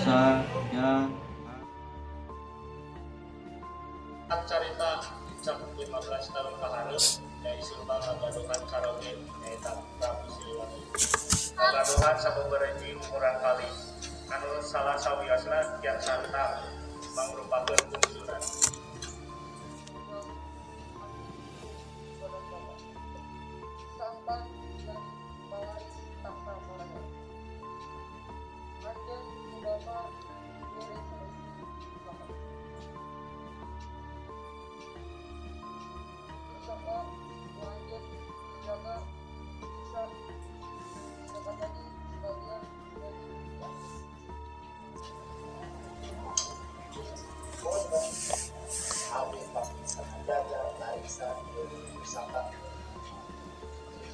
Saya Carita cek 15 tahun ka hareup, Nyai Sumpah ngagaduhan caroge, nyaeta Prabu Siliwangi. Ngagaduhan sababaraha murangkalih anu salah sawiosna Kian Santang mangrupakeun bungsuna. Sampan pewaris tahta Malaya. Anjeun ku bapa dibere solusi selamat. Pusaka ku anjeun dijaga, disiksa, jadi sebagian dari diambil. Abdi pasti menjaga mariksa pusaka.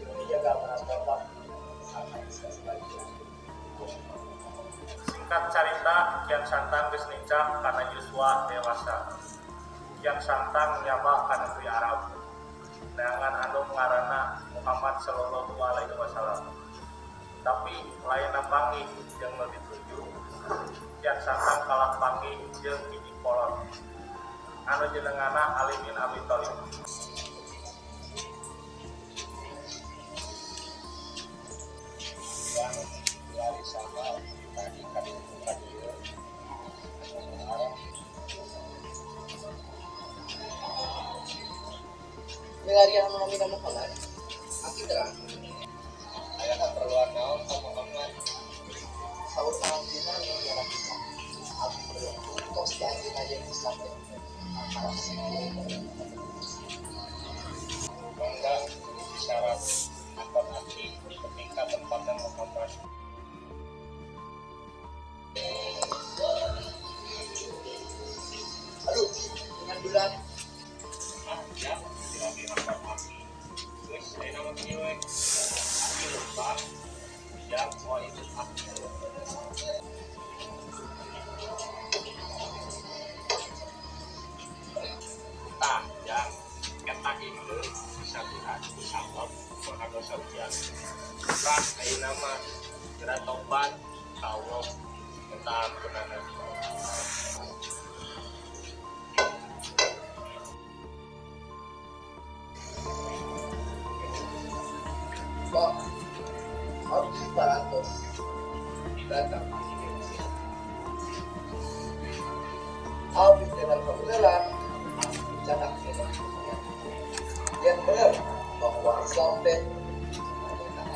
Menjaga amanat bapak sampai bisa sebagian. Singkat carita, Kian Santang geus nincak kana yuswa dewasa. Kian Santang nyaba ka negeri Arab neangan anu ngaranna Muhammad sallallahu alaihi wasallam. Tapi lainna panggih jeung nu dituju, Kian Santang kalah panggih jeung hiji kolot anu jenenganna Ali bin Abi Thalib. Yang lari sama tadi kami ka dieu. Milarian anu namina Muhammad. Aki terang. Aya kaperluan naon ka Muhammad? Saur anjeunna nu nyarak Islam. Abdi perlu tos di anjeunna jeung Islam teh. Antara sipil. Mangga isyarat angkot aki tepi ka tempatna Muhammad. Aduh, dengan bulan. Ah, ya, dirapi angkot aki. Geus ayeuna mah kieu we. Aki lupa. Ujang moal ikut aki. Tah, jang, eta indung disaguhan ku sabab kana dosa ujang. Tah, ayeuna mah geura tobat ka Allah minta ampunanna. Pak, abdi parantos datang ke Indonesia. Abdi dengan kebenaran, canak memang yang benar bahwa Islam teh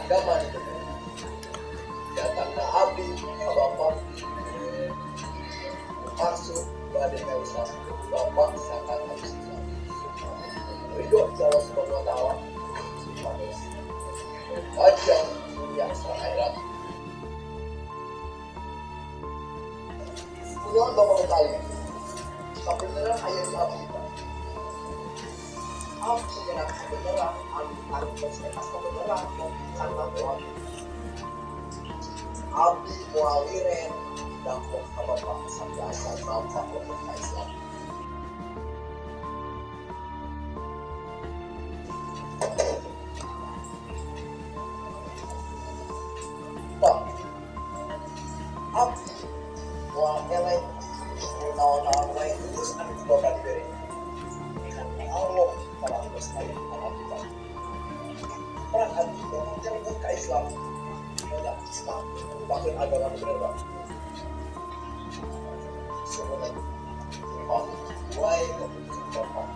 agama nu bener. Datangna abdi ka bapak maksud bade ka Islam, bapak sangat harus Islam. Ridho ti Allah Subhanahu wa Ta'ala supados wajah dunia sareng akhirat. Kunaon bapak kali? Kabeneran aya di abdi, Pak. Abdi nyanak kabeneran, abdi artos etas kabeneran, kan bantu abdi. Abdi moal liren dakwah ka bapak sampai bapak lebet ka Islam. Pak, abdi moal eleh naon-naon wae geus anu ku bapak dibere. Karena Allah parantos aya di abdi, Pak. Perang abdi bakal nyerbu ka Islam. Nolak Islam merupakan agama nu bener, Pak. Sebenarnya wae keputusan bapak.